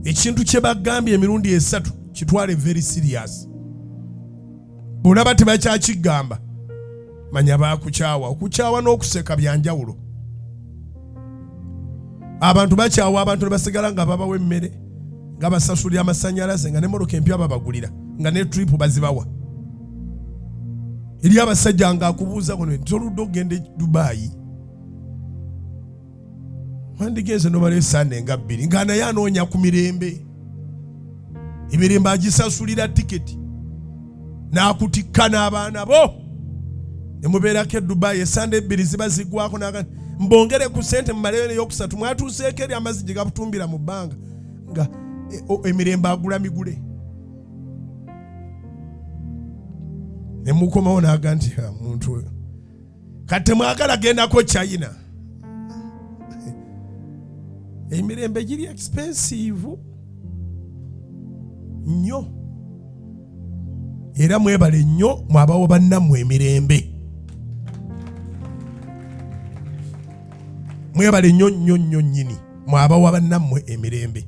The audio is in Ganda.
Ekintu kye bagambye emirundi esatu kitwale very serious. Bw'olaba tebakyakigamba, manya baakukyawa. Okukyawa n'okuseka bya njawulo. Abantu bakyawa abantu ne basigala nga babawa emmere, nga basasulira amasannyalaze, nga n'emmotoka empya babagulira, nga ne trip bazibawa. Eri abasajja ng'akubuuza kuno nti oludde okugenda e Dubai, wandigenze nomala esande nga bbiri, nga naye anoonya ku mirembe. Emirembe agisasulira tiketi n'akutikka n'abaana bo ne mubeerako e Dubai esande ebbiri ziba ziggwako, naga mbongere ku ssente mumaleyo neyokusatu, mwatuuseeko eri amazzi gye gabutumbira mu bbanga, nga emirembe agula migule. Ne mukomawo n'aga nti muntu oyo kati temwagala gendako China, emirembe giri expensive nnyo. Era mwebale nnyo mwabawo bannammwe emirembe, mwebale nnyo nnyo nnyo nnyini mwabawa bannammwe emirembe.